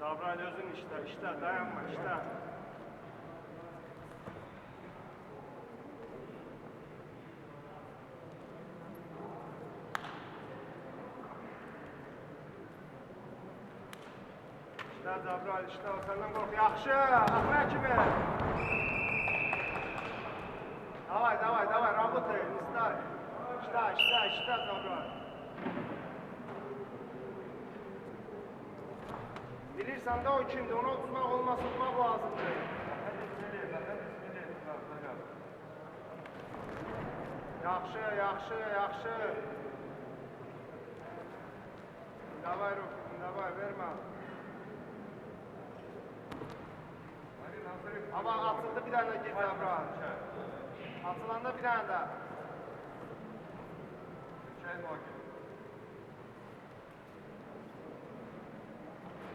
Cəbrayıl özün işlə, işlə, dayanma, işlə. İşlə Cəbrayıl, işlə, o səndən qorx. Yaxşı, axıra kimi. Davay, davay, davay, работай, не стай. İşlə, işlə, işlə Cəbrayıl. Bilirsən də o kimdir, ona tutmaq olmaz, tutmaq lazımdır. Yaxşı, yaxşı, yaxşı. Davay, Rufi, davay, vermə. Amma açıldı bir dənə gir Cəbrayıl. Açılanda bir dənə də.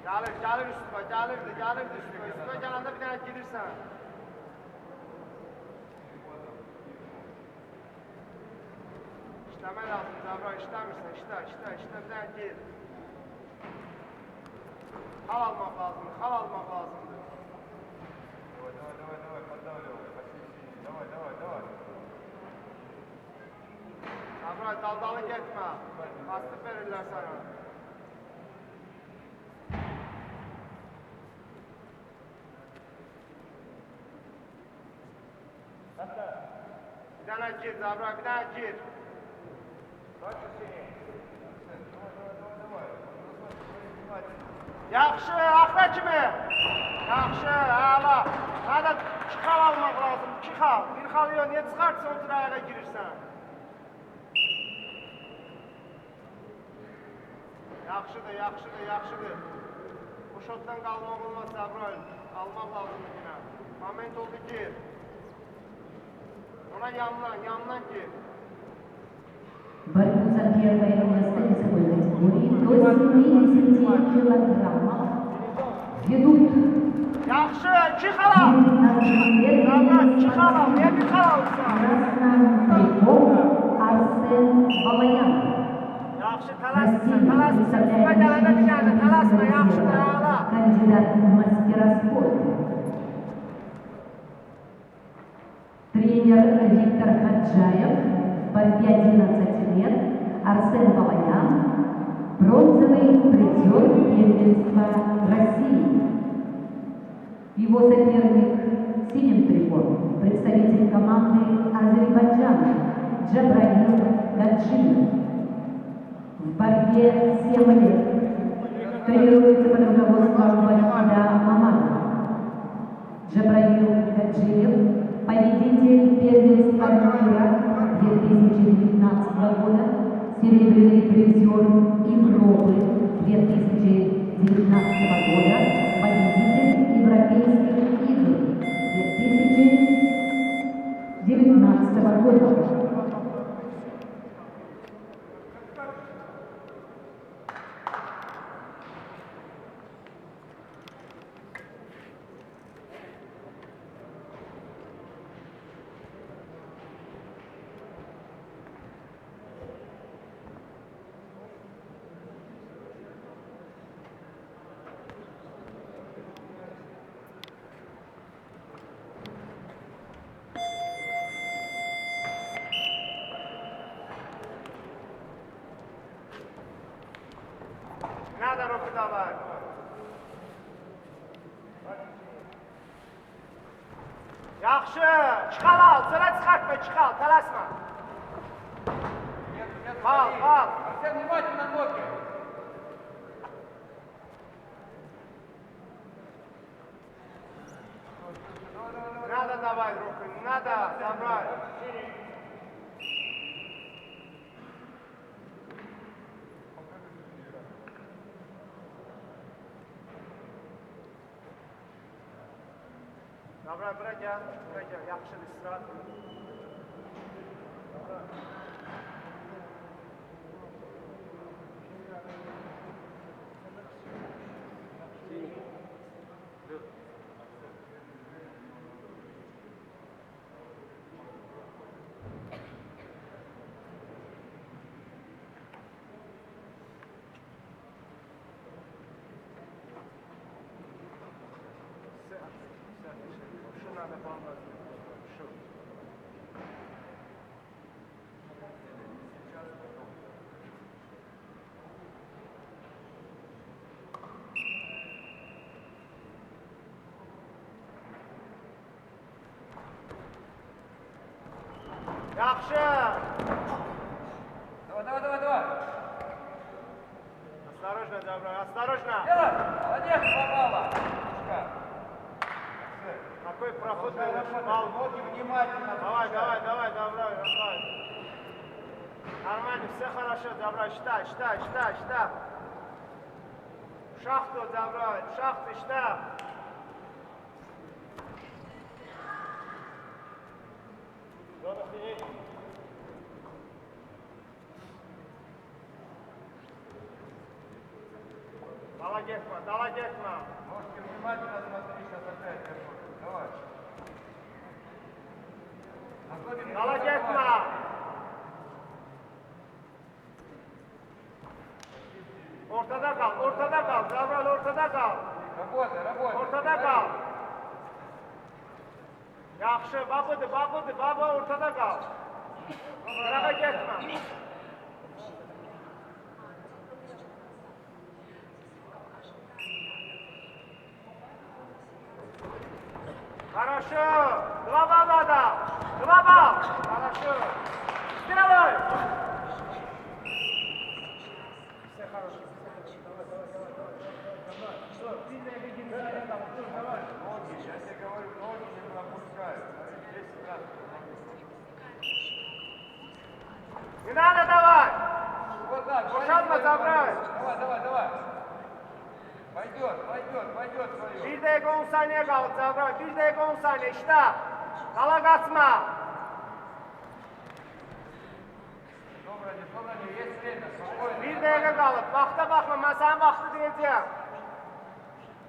Gəlir, gəlir üstüme, gəlirdi, gəlirdi üstüme. Üstüme gələndə bir dənə girirsən. İşləmək lazım Cəbrayıl, işləmirsən, işlə, işlə, işlə, bir dənə gir. Xal almaq lazımdır, xal almaq lazımdır. Давай, давай, давай, давай, поддавливай, посередине, давай, давай, давай. Cəbrayıl, daldalı getmə, bastıb verirlər sənə. Bir dənə gir, Cəbrayıl, bir dənə gir. Yaxşı, axıra kimi. Yaxşı, əla. Hələ iki xal almaq lazım, iki xal. Bir xal yox, niyə çıxartsan, o cür ayağa girirsən? Yaxşıdır, yaxşıdır, yaxşıdır. Bu şotdan qalmaq olmaz Cəbrayıl. Almaq lazımdır yenə. Moment oldu, gir. Ona yandan, yandan gir. Борьбу за первое место весовой категории до 70 килограммов ведут Yaxşı, iki xal al. 19 лет Cəbrayıl, iki xal al. Niyə bir xal alırsan? красном трико Арсен Балаян. Yaxşı, tələsmirsən, Россию tələsmirsən. Üstümə представляет gələndə bir dənə də tələsmə, yaxşıdır, əla. кандидат в мастера спорта. Тренер Виктор Хаджаев, в борьбе 11 лет, Арсен Балаян, бронзовый призер первенства России. Его соперник в синем трико, представитель команды Азербайджана Джабраил Гаджиев. В борьбе 7 лет тренируется под руководством Вахида Мамадова. Джабраил Гаджиев, победитель первенства мира 2019 года, серебряный призер Европы 2019 года, победитель Европейских игр 2019 года. Надо руку давай. Yaxşı, çıxal al, çölə çıxartma, çıxal, tələsmə. Qal, qal. Арсен, внимательно ноги. Надо давай руку, надо забрать. Cəbrayıl, bura gəl, bura gəl, yaxşıdır, istirahət et. Yaxşı. Давай, давай, давай, давай. Осторожно, Джабраил, осторожно. Делай. Молодец, попала. Какой проход мал. Ноги внимательно. Давай, давай, давай, давай, давай. Нормально, все хорошо, Джабраил. Считай, считай, считай, считай. В шахту, Джабраил, в шахту, считай. Dala getmə, dala getmə. Ножки внимательно смотри, сейчас опять готовим. Давай. Dala getmə. Ortada kal, ortada kal. Cəbrayıl ortada kal. Работай, работай. Ortada kal. Yaxşı, babıdır, babıdır, baba ortada kal. Qırağa getmə. Хорошо. 2 балла дал. 2 балла. Хорошо. Сделай. Все хорошо. Давай, давай, давай, давай, давай. Что? Давай. Ноги, я тебе говорю, ноги не пропускаю. 10 раз. Не надо давать. Вот так. Boşalma Cəbrayıl. Давай, давай, давай. Пойдет, пойдет, пойдет свое. 1 dəqiqə 10 saniyə qalıb Cəbrayıl. 1 dəqiqə 10 saniyə. İşlə. Dala qaçma. Собрание, собрание, есть время, спокойно. 1 dəqiqə qalıb. Vaxta baxma, mən sənin vaxtı deyəcəyəm.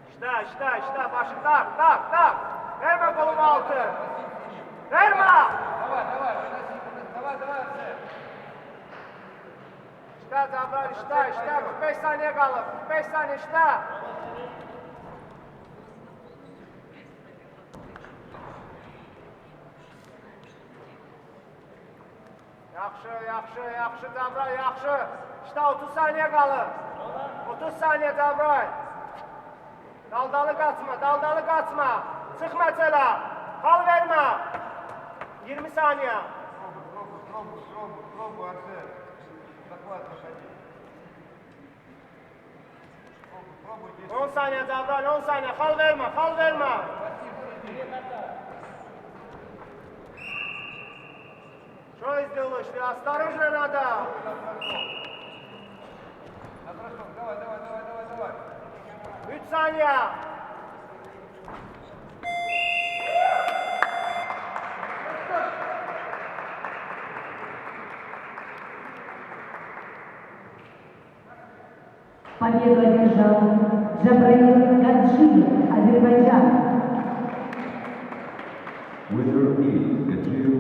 İşlə, işlə, işlə. Başını tak, tak, tak. Vermə qolumu altı. Vermə. Давай, давай, выноси, выноси. Давай, давай, Арсен. İşlə Cəbrayıl, işlə, işlə. 45 saniyə qalıb. 45 saniyə işlə. Yaxşı, yaxşı, yaxşı Cəbrayıl, yaxşı. İşte 30 saniyə qalır. 30 saniyə Cəbrayıl. Daldalı qaçma, daldalı qaçma. Çıxma çölə. Xal vermə. 20 saniyə. Пробуй, пробуй, пробуй, пробуй, Арсен. Захват заходи. Пробуй, пробуй, действуй. 10 saniyə Cəbrayıl, 10 saniyə. Xal vermə, xal vermə. Пассив сиди. Что сделаешь? Ты осторожно надо. На бросок, давай, давай, давай, давай, давай. 3 saniyə. Победу одержал Джабраил Гаджиев, Азербайджан. Winner is Gadjiev.